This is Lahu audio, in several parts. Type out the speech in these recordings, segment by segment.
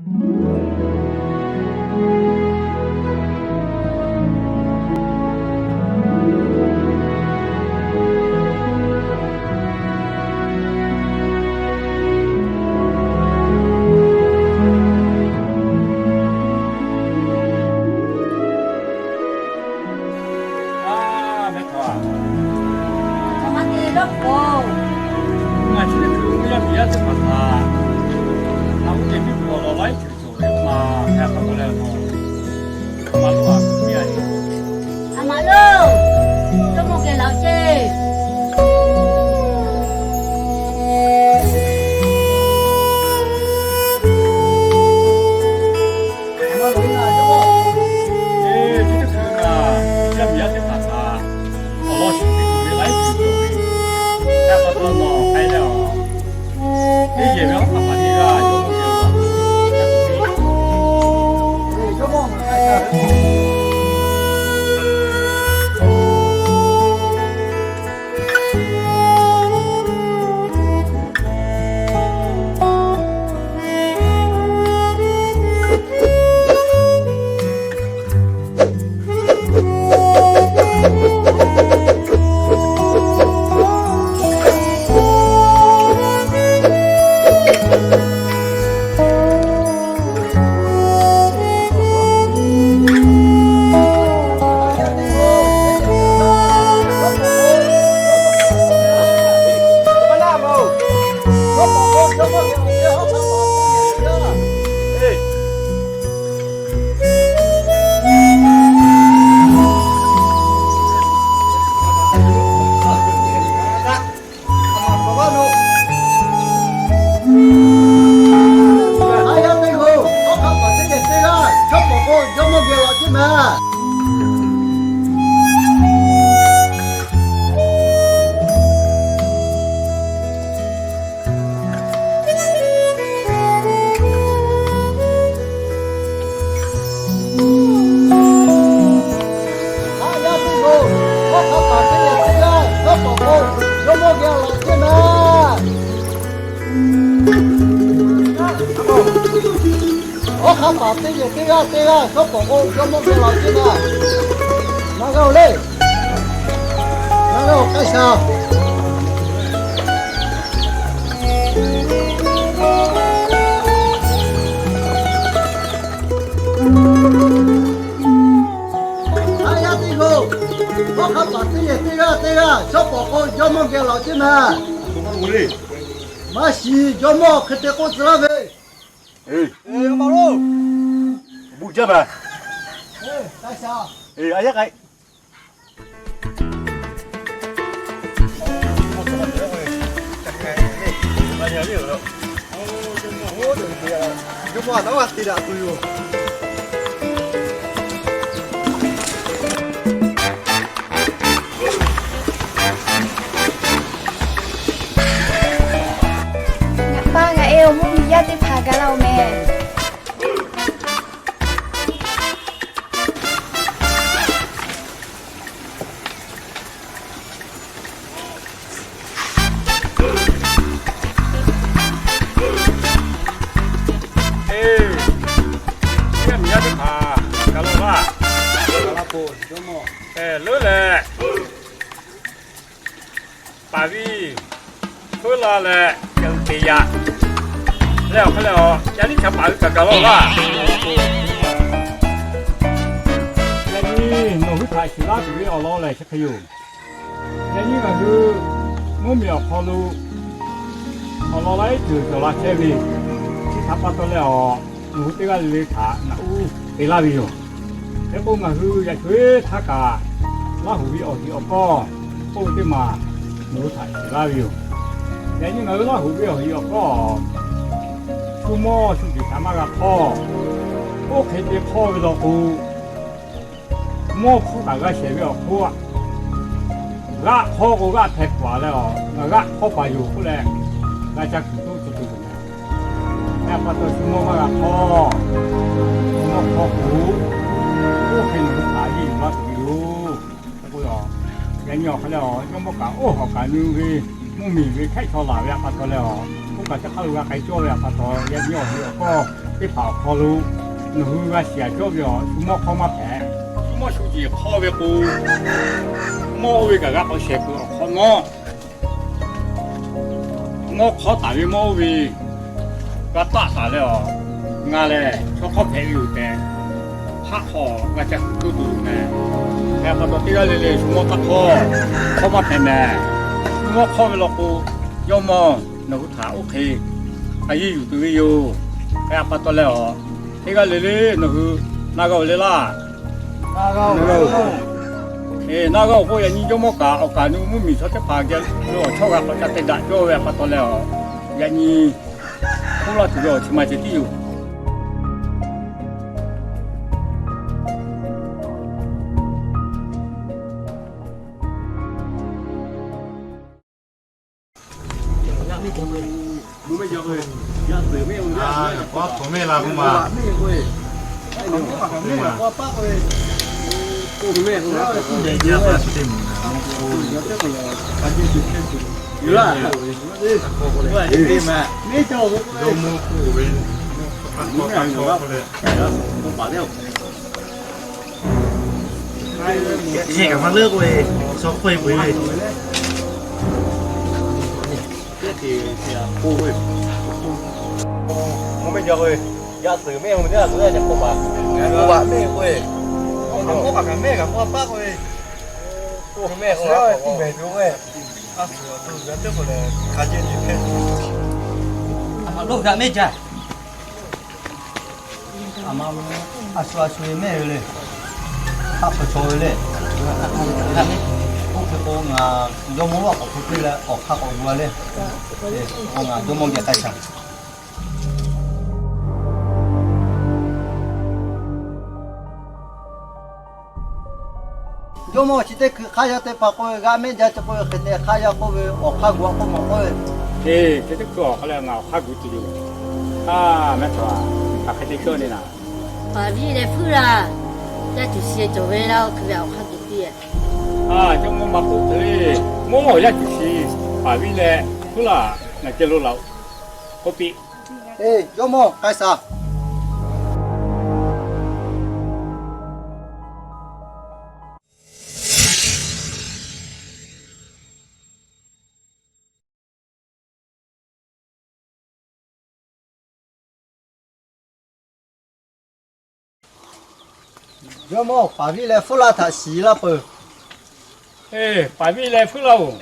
Aˬ maꞈ lonˉ, jawˇmawˇ geh laˬ ceˇ. Awˉ hk'aˇ paˍ teˇ yehˬ teˇ g'aˇ teˇ g'aˇ shawˉ pawˍ k'o, jawˇmawˇ geh laˬ ceˇ naˍ. Naˍ g'a-oˬ le. Naˍ g'a-oˬ k'ai shaˍ. Aˉ yaˇ teˇ g'aˇ, awˉ hk'aˇ paˍ teˇ yehˬ teˇ g'aˇ teˇ g'aˇ shawˉ pawˍ k'o, jawˇmawˇ geh laˬ ceˇ naˍ. Maˇ shiˍ, jawˇmawˇ hk'e te k'oˆ tcuh laˇ ve. Buˆ jaˇ ma. Aˉ yaˇ k'ai. Ngaˬ pa ngaˬ e awˬ mvuhˇmiˬ yaˇ teˇ hpaˍ gaˬ la-oˬ mehˍ. Eˬ, mvuhˇmiˬ yaˇ teˇ hpaˍ gaˬ la-oˬ laˇ. Leuˉ leh, paˍ viˇ feuˉ la leh, yaꞈ hui te yaꞈ leh awˬ hk'e leh, yaꞈ nyi chaꞈ paˍ hui kaꞈ gaˬ la-oˬ laˇ. Yaꞈ nyi nawˬ hui htaꞈ shiˍ laˇ tuˬ ve awˬ lawn lehˬ chi hk'e yoˬ. Yaꞈ nyi ngaˬ hui mvuhˇmiˬ awˬ hk'aw lo awˬ lawn laiˉ ceuˬ cawˬ la chehˇ ve, chi htaꞈ pa taw leh awˬ, nawˬ hui teˇ g'aˇ le le htaꞈ ngaˬ uˉ te laˇ ve yoˬ. Hk'e k'o, ngaˬ hui yaꞈ sho-eˬ htaˇ kaꞈ Laˇ huˍ ve awˬ hiˍ awˬ kawˇ k'oˆ ve teˇ maˬ nawˬ hui htaꞈ shiˍ laˇ ve yoˬ. Yaꞈ nyi ngaˬ hui Laˇ huˍ ve awˬ hiˍ awˬ kawˇ shu mawˇ shu jeˬ htaꞈ maˇ g'a hpawˇ. Oˇ hk'e te hpawˇ ve law k'o, mawˇ hpfuhˇ kaꞈ g'a shehˍ ve awˬ hk'oˆ, g'aˆ hpawˇ k'o g'aˆ hpehꞈ paˍ leh awˬ, ngaˬ g'aˆ hpawˇ paˍ yoˬ k'oˆ leh, g'a ca kuiˬ toˇ tuˬ tuˬ. Yaꞈ pa taw shu mawˇ maˇ g'a hpawˇ. Shu mawˇ hpawˇ k'o, oˇ hk'e nawˬ hui htaꞈ yeˇ yuˬ laˇ tuˬ ve yoˬ. Yaꞈ nyi awˬ hk'aˇ leh awˬ, jawˇmawˇ kaꞈ oˇ hawˬ kaꞈ nyi ve, mvuhˇmiˬ ve hkehˉ chaw laˬ ve pa taw leh awˬ, oˇ kaꞈ teˇ hk'aˇ lo g'a k'ai cawˇ ve pa taw, yaꞈ nyi awˬ hiˍ awˬ kawˇ Teˇ hpaˍ awˬ hk'aw lo nawˬ hui g'a shiˍ cawˇ ve awˬ shu mawˇ hk'awˇ maˇ hpehꞈ. Shu mawˇ shu jeˬ hk'awˇ ve k'o, mawˇ oˇ ve kaꞈ g'a k'awꞈ shehˍ peuˬ awˬ hk'awꞈ nawˉ. Mawˇ hk'awˇ taˍ ve mawˇ oˇ ve g'a taˆ taˍ leh awˬ, ngaˬ lehˬ chaw hk'awˇ hpehꞈ ve yoˬ tehꞈ, haˆ hk'aw g'a ca kuˬ toˇ tuˬ yoˬ mehˍ. Hk'e pa taw teˇ g'aˇ le le shu mawˇ taˆ hk'awˇ, hk'awˇ maˇ hpehꞈ mehˍ. Shu mawˇ hk'awˇ ve law k'o, Jawˇmawˇ nawˬ hui htaꞈ oˇ hk'e a yeˇ yuˬ tuˬ ve yoˬ. Hk'e pa taw leh awˬ, teˇ g'aˇ le le nawˬ hui na g'a-oˬ le laˇ. Eˬ, na g'a-oˬ k'o, yaꞈ nyi jawˇmawˇ kaꞈ awˬ kaˍ nu mvuhˇmiˬ chaw teˇ hpaˍ geh lo awˬ chawˇ g'a k'awꞈ ca te daꞈ cawˇ ve pa taw leh awˬ, yaꞈ nyi k'oˆ laˇ tuˬ ve awˬ chi ma ceh tiˉ yoˬ. Yehˬ kaꞈ maˇ leuˆ k'oˆ ve, awˬ suh k'oˆ ve peuˬ ve. Mvuhˇ mehˇ jaw k'oˆ ve, yaˇ suhˍ mehˆ hui teˇ g'aˇ k'oˆ ve, yaˇ k'oˆ paˍ, k'oˆ paˍ mehˆ k'oˆ ve, k'oˆ mehˆ k'oˆ paˍ kaꞈ mehˆ kaꞈ k'oˆ paˍ k'oˆ ve, k'oˆ mehˆ k'oˆ ve, a suhˍ awˬ to g'a teˇ k'oˆ lehˬ, hk'a jehˇ nyi hpehˇ tuˬ. A ma lo g'a mehˆ jaˇ. A ma lo, a shu a shu ve mehˆ ve le. Hk'aˆ hk'aw chaw ve le. Oˇ hk'e k'o ngaˬ jawˇmawˇ lo k'awꞈ hpu piˇ leh awˬ hk'aˇ k'awꞈ gu a le. K'o ngaˬ jawˇmawˇ geh k'ai shaˍ. Jawˇmawˇ chi teˇ hkui hk'aˇ yaˇ teˇ hpaˍ k'oˆ ve g'a mehˆ jaˇ chi k'oˆ ve hk'e te hk'aˇ yaˇ k'oˆ ve awˬ hk'aˇ gu a k'oˆ mawˬ k'oˆ ve, eˬ, chi teˇ hkui awˬ hk'aˇ lehˬ ngaˬ awˬ hk'aˇ gu tuˬ yoˬ. A, mehˆ htaꞈ hk'aˬ hk'e te cawˇ le naˍ. Paˍ viˉ leh hpuiˉ laˇ, yaˇ cuˬ shi cawˬ ve laˇ oˇ hkui ve awˬ hk'aˇ gu piˇ. A, jawˇmawˇ maˇ k'oˆ hk'e le. Mawˇ yaˇ cuˬ shi paˍ viˉ leh hpuiˉ laˇ, ngaˬ ceh lo laꞈ-oꞈ k'oˆ piˇ. Eˬ, jawˇmawˇ k'ai shaˍ. Jawˇmawˇ paˍ viˉ leh hpuˉ laˇ htaꞈ shiˍ laˇ peuˬ. Eˬ, paˍ viˉ leh hpuˉ laˇ-oˬ,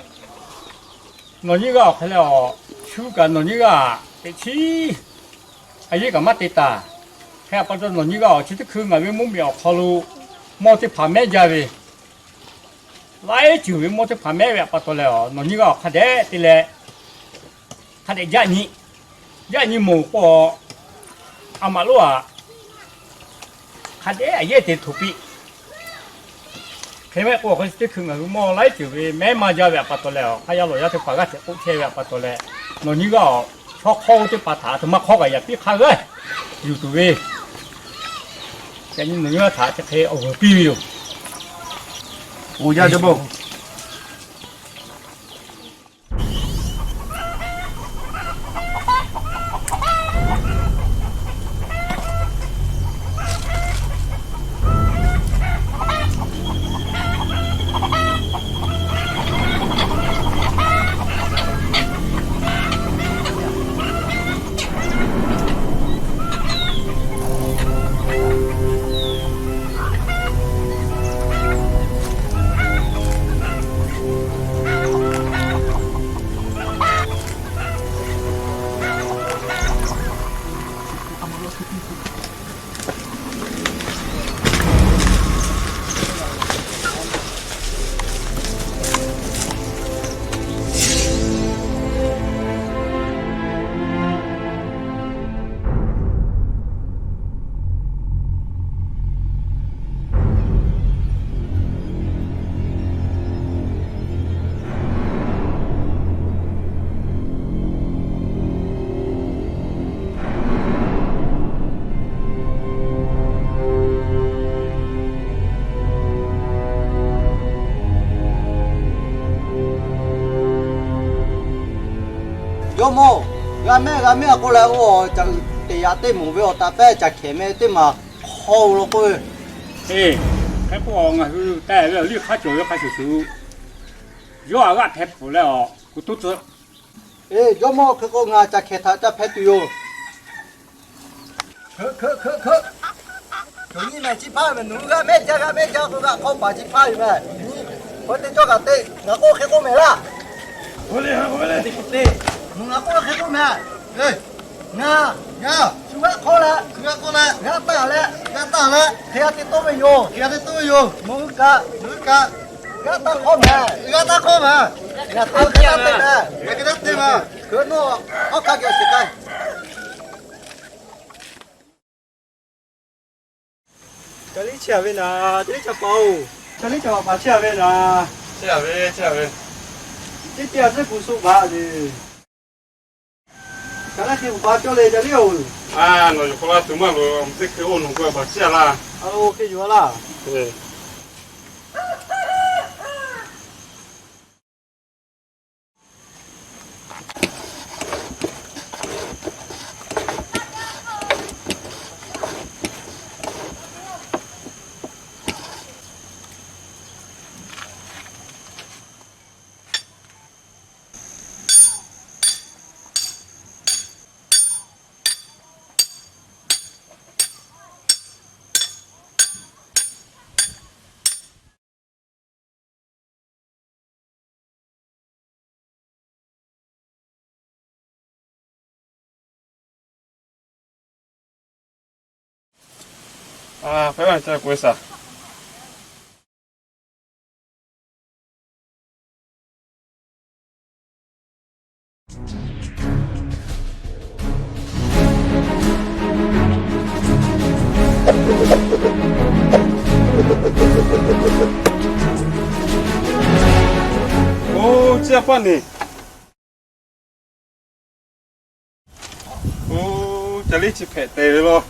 nawˬ nyiˇ g'aˇ awˬ hk'e leh awˬ, shu kaꞈ nawˬ nyiˇ g'aˇ teꞈ chiˉ a yeˉ kaꞈ maˇ te taˍ. Hk'e pa taw nawˬ nyiˇ g'aˇ awˬ chi teˇ hkui ngaˬ ve mvuhˇmiˬ awˬ hk'aw lo mawˇ teˇ hpaˍ mehˉ jaˇ ve, laiˉ ceuˬ ve mawˇ teˇ hpaˍ mehˉ ve pa taw leh, nawˬ nyiˇ g'aˇ awˬ hk'a dehꞈ te leh, hk'a dehꞈ jaˆ nyi, jaˆ nyi moˍ k'o, a maꞈ lonˉ aꞈ, hk'a dehꞈ a yehˉ te htoꞈ piˇ. Hk'e mehˆ k'o, awˬ hk'e chi teˇ hkui ngaˬ hui mawˇ laiˉ ceuˬ ve mehˉ maˇ jaˇ ve pa taw leh, awˬ hk'aˇ yaˇ lawˬ yaˇ teˇ hpaˍ g'aˇ hteꞈ k'oˆ chehˇ ve pa taw leh, nawˬ nyiˇ g'aˇ awˬ chaw hk'aw teˇ hpaˍ htaꞈ a htoꞈ ma hk'awˇ kaꞈ yaꞈ piˇ hk'aˇ g'aˇ yuˬ tuˬ ve, yaꞈ nyi nawˬ nyiˇ g'aˇ htaꞈ chi hk'e awˬ g'uiˬ piˇ ve yoˬ. Oˬ, yaˇ jawˇmawˇ-oˬ. Jawˇmawˇ, g'a mehˆ g'a mehˆ a k'oˆ leh oˇ awˬ caꞈ uiˍ Teꞈ yaꞈ teˇ moˍ ve awˬ taˍ pehˇ caˬ hkehˍ meh teˇ maˬ hk'aw lo k'oˆ ve. Eˬ, hk'e k'o ngaˬ hui teh ve awˬ liˇ hk'aˇ cawˬ ve hk'a shuˍ shuˍ, yawˇ a g'aˆ hpehꞈ pfuhˍ leh awˬ kuˬ tuˉ tcuh. Eˬ, jawˇmawˇ, hk'e k'o ngaˬ caˬ hkehˍ htaꞈ ca hpeh tuˬ yoˬ. Hkeuꞈ hkeuꞈ hkeuꞈ hkeuꞈ. Cawˬ nyi mehˍ chi hpaˇ ve mehˍ, nawˬ hui g'a mehˆ jaˇ g'a mehˆ jaˇ k'o g'a hk'awˇ paˍ chi hpaˇ ve mehˍ. K'o te cawˇ kaꞈ te, ngaˬ k'oˆ hk'e k'oˆ mehˍ laˇ. Nawˬ ngaˬ k'oˆ hk'e k'oˆ mehˍ. Ngaˬ, ngaˬ, shu g'aˇ hk'awˇ leh, shu g'aˇ hk'awˇ leh, g'aˇ taˇ leh, g'aˇ taˇ leh, hk'e g'a te tawˇ ve yoˬ. Hk'e g'a te tawˇ ve yoˬ. Nawˬ hui kaꞈ, nawˬ hui kaꞈ, g'aˇ taˇ hk'awˇ mehˍ. G'aˇ taˇ hk'awˇ mehˍ. Ngaˬ te hk'e g'a te mehˍ. Hk'e g'a te mehˍ. Hkeuꞈ nawˇ, awˉ hk'aˇ geh shiˍ k'ai. Ca liˇ chi a ve naˍ, ca liˇ ca paˍ-oˬ. Ca liˇ ca paˍ chi a ve naˍ. Chi a ve, chi a ve. Teˇ teˇ a tcuhˉ kuˬ suh baˬ le. Ca liˇ hk'e kuˬ paˍ cawˇ le, ca liˇ-oˬ. A, nawˬ yuˬ hk'aw la tuˬ maˇ loˍ, teˇ hk'e oˇ nawˬ k'o baˬ chi a laˇ. A lo, hk'e yuˬ a laˇ. A, hk'e a ca k'oˆ e shaˍ. Oˇ, chi a paˇ neˬ. Oˇ, ca liˇ chi hpehꞈ te ve law.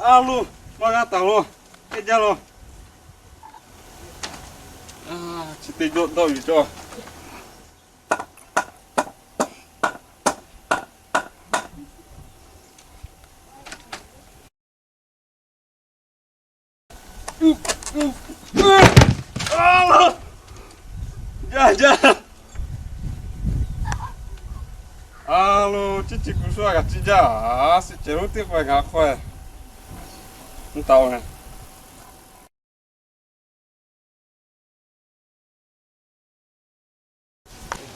A lo, maˇ g'a taˍ law. Kehˉ jaˇ law. Chi teˇ jawˇ dawˇ yuˬ cawˇ. Jaˇ jaˇ. A lo, chi chi kuˬ shu a g'a ciˇ jaˇ. A, suh cehˬ lonˉ teˇ hk'aw g'a hk'aw e. Mvuhˇ taˍ-oˬ.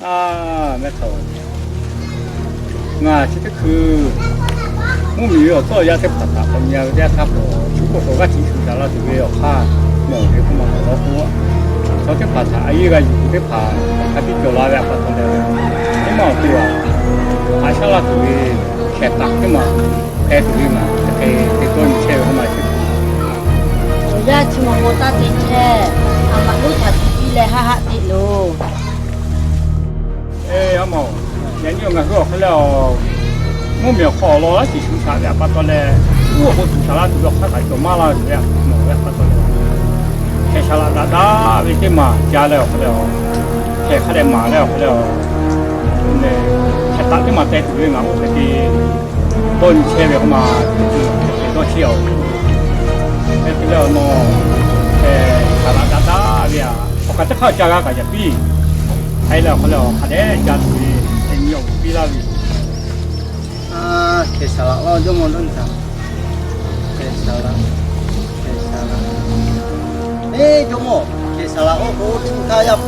A, mehˆ hk'aˇ-oˬ, ngaˬ chi teˇ hkui mvuhˇmiˬ ve awˬ tcuhˉ awˬ yanˇ teˇ hpaˍ htaꞈ k'awꞈ nyi ve teˇ yanˇ htaˇ k'o, shu k'oˆ k'o g'aˇ tiꞈ shuˍ shaˍ la tuˬ ve awˬ hk'aˇ mawˬ ve k'oˆ maˇ k'awꞈ law k'o, chaw teˇ hpaˍ htaꞈ a yeˇ g'a yuˬ tuˬ teˇ hpaˍ hk'a biˇ cawˬ la ve a pa taw leh, teˇ maˇ awˬ to a, haꞈ shaˉ la tuˬ ve shehˍ hpaˍ teˇ maˬ hpehꞈ tuˬ ve ngaˬ hk'e te dawˇ nyi chehˇ ve k'oˆ maˇ sheˍ. Awˬ yanˇ chi maw maw taˇ te chehˇ, a maꞈ lonˉ htaꞈ tuˬ piˇ leh haˆ haˆ te loˬ. Eˬ, a maˬ-oˬ, yaꞈ nyi ngaˬ hui awˬ hk'e leh a, mvuhˇmiˬ awˬ hk'aw awˬ lawn laˇ tiꞈ shuˍ shaˍ ve a pa taw leh, uˉ awˬ k'o tuˬ shaˍ la tuˬ ve awˬ hk'aˇ kaꞈ cawˬ maˇ laˇ ve a, mawˬ ve a pa taw leh, hkehˬ shaˍ laꞈ daꞈ daꞈ ve teˇ maˬ ca leh awˬ hk'e leh a, hkehˬ hk'a dehꞈ maˍ leh awˬ hk'e leh a, hkehˬ taꞈ teˇ maˬ teh tuˬ ve ngaˬ oˇ hk'e te dawˇ nyi chehˇ ve k'oˆ maˇ, hk'e dawˇ chiˇ a-oˬ. Hk'e te leh awˬ nawˬ, hkehˬ shaˍ laꞈ daꞈ daꞈ ve a, awˬ kaꞈ teˇ hk'aˇ ca g'a kaꞈ yaꞈ piˇ. Hk'e leh awˬ hk'e leh awˬ hk'a dehꞈ ca tuˬ ve, hk'e nyi awˬ piˇ laˇ ve. Hkehˬ shaˍ laꞈ laˇ jawˇmawˇ dawˇ nyi htaꞈ. Hkehˬ shaˍ laꞈ, hkehˬ shaˍ laꞈ. Eˬ, jawˇmawˇ, hkehˬ shaˍ laꞈ oˇ k'o teˇ hkui htaˇ yaˇ,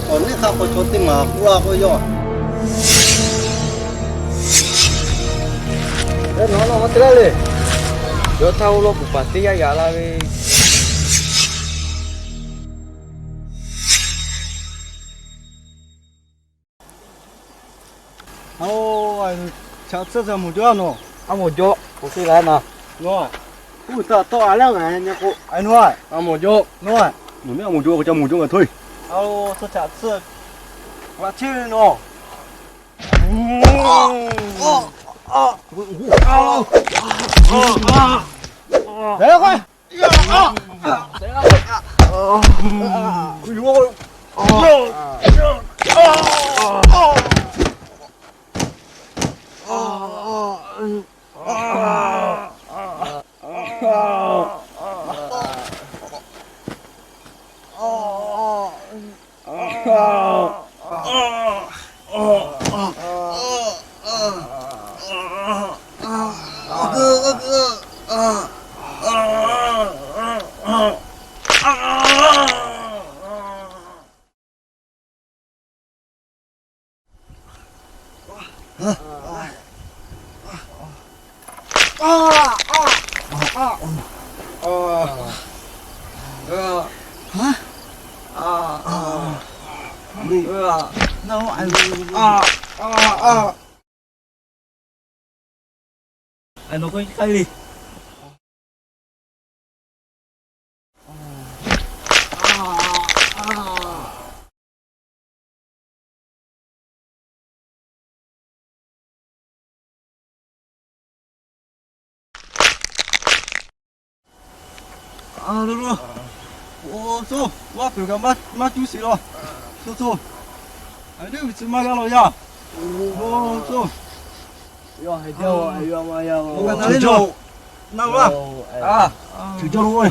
awˬ neˇ hk'aˇ k'awꞈ chaw teˇ maˬ k'oˆ laˇ k'oˆ ve yoˬ. Eˬ, nawˬ nawˬ te laˇ le. Yawˇ htaˇ oˇ lawˇ kuˬ paˍ teˇ yanˇ yaꞈ la ve. Oˬ, chaꞈ tsuhˇ a moˍ jaw nawˬ. A moˍ jaw, k'oˆ te la na. Nawˬ, uˉ taˇ tawˆ a leh ngaˬ nyi k'o, a nawˬ, a moˍ jaw nawˬ, nawˬ a moˍ jaw k'o ca moˍ jaw ngaˬ htawˇ. A, tcuh chaꞈ tsuhˇ, g'aꞈ chehˇ ve nawˬ. A lo lo. O, so, wa peuˬ kaꞈ maˇ cuˇ sheˍ law. So so. Aˬ, teˇ g'uiˬ chi maˇ g'a law yaˇ. O, so. Yawˇ haiˬ jaˇ-oˬ, yawˇ maˇ yaˇ-oˬ. Naˬ laˇ. A, cuˬ jaˇ lo-e.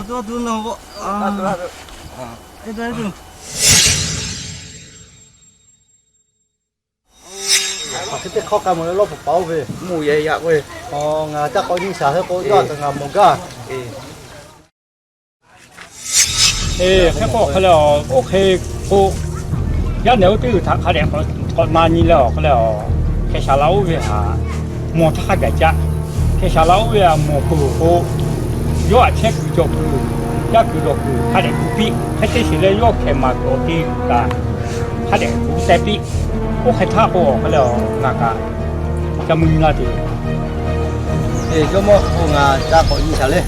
Hk'e te hk'aw k'ai mawˬ leh lawˇ pfuhˍ paˍ oˇ ve, mvuhˇ yehˬ yaꞈ k'oˆ ve. Ngaˬ caˇ k'awꞈ nyi shaˍ hk'e k'o, yawˇ a taꞈ ngaˬ mawˬ gaˇ. Eˬ, hk'e k'o hk'e leh, oˇ hk'e k'o, yaˇ nehˬ oˇ teˇ g'uiˬ htaꞈ hk'a dehꞈ k'awꞈ na nyi leh awˬ hk'e leh, hkeh shaˍ la oˇ ve htaꞈ mawˬ htaˇ hk'a gaˬ caˆ. Hkeh shaˍ la oˇ ve htaꞈ mawˬ peuˬ k'o, yawˇ htaꞈ chehˇ kuiˬ cawˬ kuiˬ, yaˇ kuiˬ dawˬ kuiˬ hk'a dehꞈ gu piˇ. Hk'e te sheˍ leh, yawˇ hkeh maˍ kuiˬ awˬ te kaꞈ hk'a dehꞈ gu teh piˇ. Oˇ hk'e htaˇ k'o, awˬ hk'e leh ngaˬ kaꞈ ca mui nyi la tuˬ. Eˬ, jawˇmawˇ, k'o ngaˬ ca k'awꞈ nyi shaˍ le.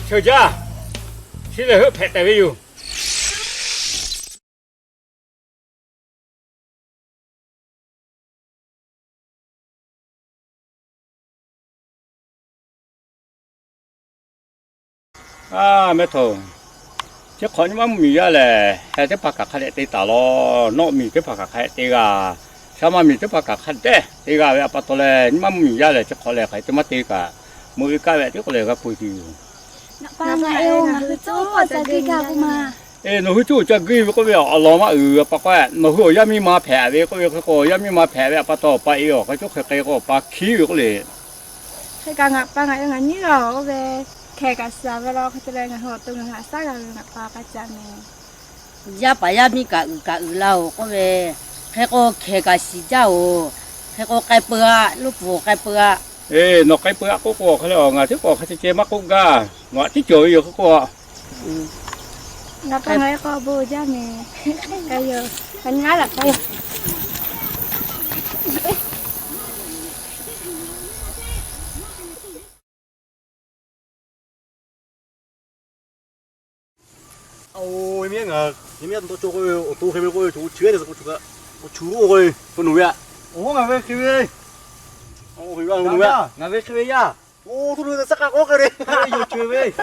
Chaw jaˇ, chi lehˬ heuˆ hpehꞈ taˍ ve yoˬ. A, mehˆ htaˇ, chi hk'awꞈ nyi ma mvuhˇ miˬ yaˇ lehˬ, heh teˇ hpaˍ kaꞈ hk'a dehꞈ te taˍ lawˬ. Nawˆ miˬ teˇ hpaˍ kaꞈ hk'a dehꞈ te g'a. Shaˉ ma miˬ teˇ hpaˍ kaꞈ hk'a dehꞈ te g'a ve a pa taw leh, nyi ma mvuhˇ miˬ yaˇ lehˬ, chi hk'awꞈ lehˬ hk'aˬ hk'e te maˇ te kaꞈ, meuꞈ ve kaˆ ve teˇ hk'awꞈ lehˬ g'a peuˬ tuˬ yoˬ. Ngaˬ pa ngaˬ e oˬ, ngaˬ hui coˇ awˬ ca guiˇ gaˇ k'oˆ ma. E, nawˬ hui coˇ awˬ ca guiˇ ve k'oˆ ve awˬ lawn maˇ uiˍ a pa k'o, nawˬ hui awˬ yaˇ miˇ ma hpehꞈ ve k'oˆ ve hk'e k'o, awˬ yaˇ miˇ ma hpehꞈ ve a pa taw, awˬ pa e awˬ hk'e coˇ hk'e k'ai k'o, awˬ pa hkiˉ ve k'oˆ le. Hk'e kaꞈ ngaˬ pa ngaˬ e ngaˬ nyi lawˬ oˇ ve hkehˍ kaꞈ shiˍ ve law hk'e te leh, ngaˬ hui awˬ to ngaˬ hui a shaˉ g'a ve ngaˬ pa k'ai ca mehˍ. Yaˇ paˍ yaˇ miˇ kaꞈ uiˍ kaꞈ uiˍ la oˬ k'oˆ ve, hk'e k'o hkehˍ kaꞈ shiˍ jaˇ oˬ. Hk'e k'o k'ai peu a, loˉ pfuhˍ k'ai peu a. E, nawˬ k'ai peu a k'oˆ k'o, hk'e leh ngaˬ teˇ k'awꞈ hk'a ceh ceh maˇ k'oˆ gaˇ. Ngaˬ tiˉ cawˬ ve yoˬ hk'e k'o. Ngaˬ pa ngaˬ e k'o bon jaˇ mehˍ. K'ai yoˬ, ngaˬ nyi ma laꞈ k'ai yoˬ. Oˇ, yehˬ miˉ ngaˬ, yehˬ miˉ yaˇ to cawˬ k'oˆ ve, awˬ to hk'e ve k'oˆ ve, co chi ve te k'o, co ka, co chu lo k'oˆ ve, k'o nawˬ ve a. Oˇ, ngaˬ ve hk'e ve. Oˇ, hk'e ve a, ngaˬ ve hk'e ve yaˇ. Oˇ, to lo ve saˉ k'aˆ k'oˆ hk'e ve. Yoˬ, chi ve.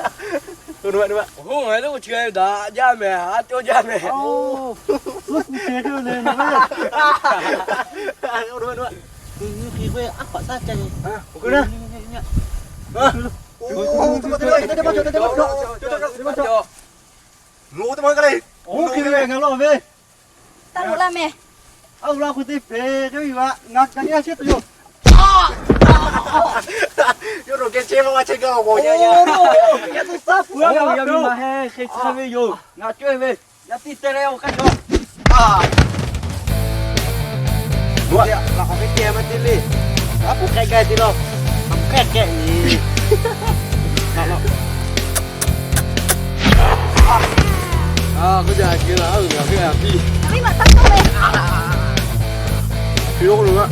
To lo ve, to lo ve. Oˇ, ngaˬ ve lo chi ve daꞈ jaˇ mehˍ, a cawˇ jaˇ mehˍ. Oˇ, suˉ kuˬ hk'e ve le. To lo ve, to lo ve. Hk'e ve a paˍ saˉ ca ve. Oˇ, hk'e ve. Oˇ, hk'e ve ngaˬ lo ve. Taˇ loꞈ laˇ mehˍ. A, oˇ laˇ k'o te hpehꞈ k'oˆ ve yoˬ. Ngaˬ kaꞈ nyi a shehˉ tuˬ yoˬ. Yawˇ nawˬ geh chehˇ maˇ maˇ chehˇ gaˇ awˬ k'o, yaˇ yaˇ, yaˇ to saˉ peuˬ a, yaˇ miˇ ma heh hk'e chi ve yoˬ. Ngaˬ cawˇ ve, yaˇ tiˇ te leh oˇ hk'aˇ cawˬ. Laꞈ k'awꞈ hk'e te maˇ te le. Aˉ poꞈ k'ehˆ k'ehˆ te lawˬ. Aˉ poꞈ k'ehˆ k'ehˆ le. A, k'oˆ jaˇ, a, ngaˬ hui a piˇ. Piˇ maꞈ taˇ tawˆ ve. Piˇ lo k'oˆ lo a.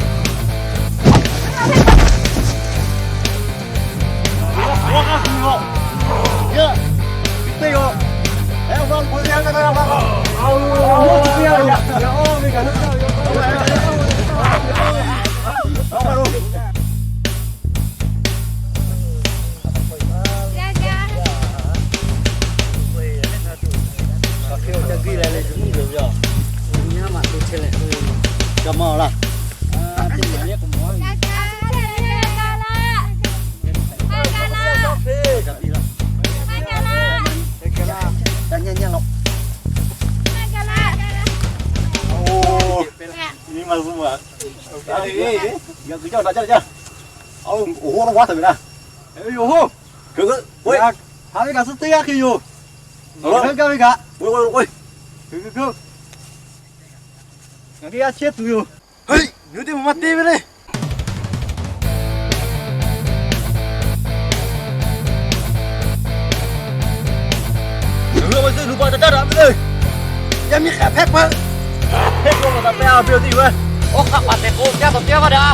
Oˇ, oˇ, oˇ, oˇ, haꞈ ve kaꞈ suh teˇ g'aˇ hk'e yoˬ. Gaˇ gaˇ ve kaꞈ, ngaˬ hui a chehˇ tuˬ yoˬ. Hei, ngaˬ hui teˇ maˬ maˇ te ve le. Ngaˬ hui awˬ ve teˇ lu pa ca caˇ daꞈ ve le. Yaˇ miˇ hk'aˬ hpehˇ peuˬ. Hpehˇ k'o maˬ taꞈ pehˇ a ve awˬ teˇ yuˬ ve. Oˇ hk'aˆ paˍ tehꞈ k'o caˇ tawˍ teˇ g'aˇ daꞈ.